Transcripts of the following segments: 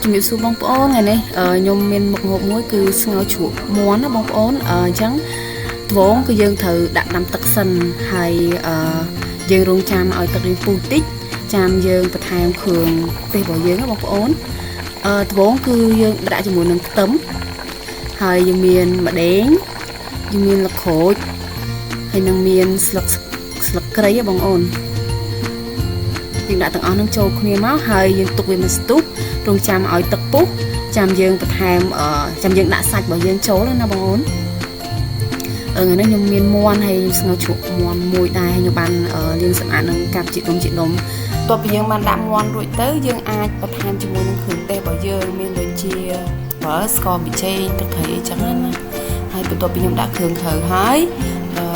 ជំរាបសួរបងប្អូនថ្ងៃនេះខ្ញុំមានមុខម្ហូបមួយគឺស្ងោរជ្រក់មាន់ណាបងប្អូនអញ្ចឹងត្បូងគឺយើងត្រូវដាក់ដាំទឹកសិនហើយយើងរងចាំឲ្យទឹកយើងពុះតិចចាំយើងបន្ថែមគ្រឿងទេសរបស់យើងណាបងប្អូនត្បូងគឺយើងដាក់ជាមួយនឹងខ្ទឹមហើយយើងមានម្ដេងយើងមានលក្រូចហើយនឹងមានស្លឹកស្លឹកគ្រៃហ៎បងប្អូនយើងដាក់ទាំងអស់នឹងចូលគ្នាមកហើយយើងទុកវាមួយស្ទុះរងចាំឲ្យទឹកពុះចាំយើងបន្ថែមចាំយើងដាក់សាច់របស់យើងចូលណាបងប្អូនថ្ងៃនេះខ្ញុំមានមាន់ហើយខ្ញុំស្ងោរជ្រក់មាន់មួយដែរហើយខ្ញុំបានលាងសម្អាតនឹងកាប់ជាដុំជាដុំបន្ទាប់ពីយើងបានដាក់មាន់រួចទៅយើងអាចបន្ថែមជាមួយនឹងគ្រឿងទេសរបស់យើងមានដូចជាបើស្ករប៊ីចេងទឹកត្រីអីចឹងណាហើយបន្ទាប់ពីខ្ញុំដាក់គ្រឿងក្រៅហើយ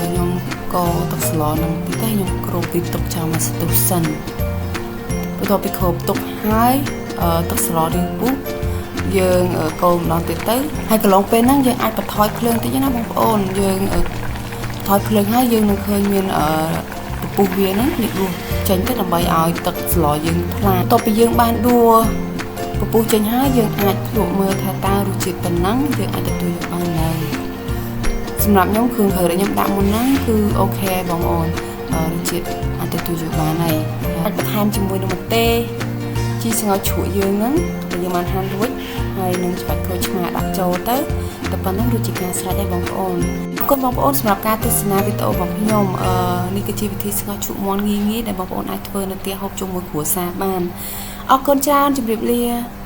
ខ្ញុំកូរទឹកស្លនឹងតិចទៅខ្ញុំគ្របវាទុកចោលមួយស្ទុះសិនបន្ទាប់ពីគ្របទុកហើយទឹកស្លរៀងពុះយើងកូរម្ដងទៀតទៅហើយកន្លងពេលហ្នឹងយើងអាចបន្ថយភ្លើងតិចណាបងប្អូនយើងថយភ្លើងហើយយើងនឹងឃើញមានពពុះវាហ្នឹងនេះដួសចេញទៅដើម្បីឲ្យទឹកស្លយើងថ្លាបន្ទាប់ពីយើងបានដួសពពុះចេញហើយយើងអាចភ្លក់មើលថាតើរសជាតិប៉ុណ្ណឹងយើងអាចទទួលយកបាននៅសម្រាប់ខ្ញុំគ្រឿងក្រៅដែលខ្ញុំដាក់មុនហ្នឹងគឺ OK បងប្អូនរសជាតិអាចទទួលយកបានហើយអាចបន្ថែមជាមួយនឹងម្ទេសជីស្ងោរជ្រក់យើងហ្នឹងដែលយើងបានហាន់រួចហើយនឹងច្បាច់ក្រូចឆ្មាដាក់ចូលទៅតែប៉ុណ្្នឹងរួចជាការស្រេចហើយបងប្អូនអរគុណបងប្អូនសម្រាប់ការទស្សនាវីដេអូរបស់ខ្ញុំអឺនេះគឺជាវិធីស្ងោរជ្រក់មាន់ងាយៗដែលបងប្អូនអាចធ្វើនៅផ្ទះហូបជុំមួយគ្រួសារបានអរគុណច្រើនជម្រាបលា។